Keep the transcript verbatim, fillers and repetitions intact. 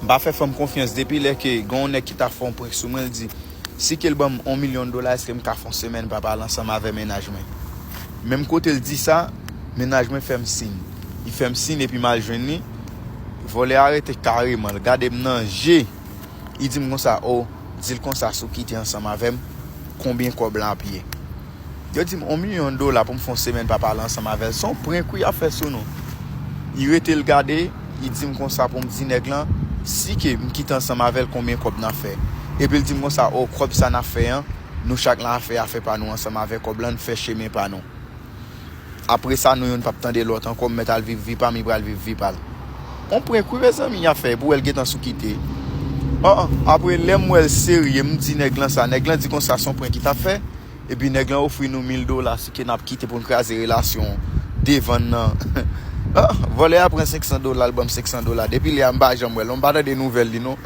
M pa fè fanm konfyans depi lè ke gen yon nèg ki ta fè yon prank sou mwen, l di, si ke l ban m yon milyon dola, èske m ka fè yon semèn pa pale ansanm avè mennaj mwen? Menm kote l di sa, mennaj mwen fè m siy. Li fè m siy epi m al jwenn li. Vòlè a rete kareman, l gade m nan je. Li di m konsa, o, di l konsa si w kite ansanm avè m, konbyen kòb lan ap ye? Yo di m yon milyon dola pou m fè yon semèn pa pale ansanm avè l. Se yon prank wi y ap fè sou nou. Li rete l gade, li di m konsa pou m di nèg lan, si ke m kite ansanm avè l, konbyen kòb n ap fè? Epi l di m konsa, o, kòb sa n ap fè an, nou chak lan ap fè afè pa nou ansanm avè kòb lan, n fè chemen pa nou. Apre sa, nou youn p ap tande lòt ankò, m mèt al viv vi pa m, li pral viv vi pa l. Yon prank wi mezanmi y ap fè, pou wè l gentan sou kite. An, an, apre lè m wè l serye, m di nèg lan sa, nèg lan di konsa se yon prank li t ap fè, epi nèg lan ofri nou mil dola si ke n ap kite pou n kraze relasyon devan n nan. An, vòlè a pran senk san dola, l ban m senk san dola. Depi lè a, m pa janm wè l non, m pa tande nouvèl li non.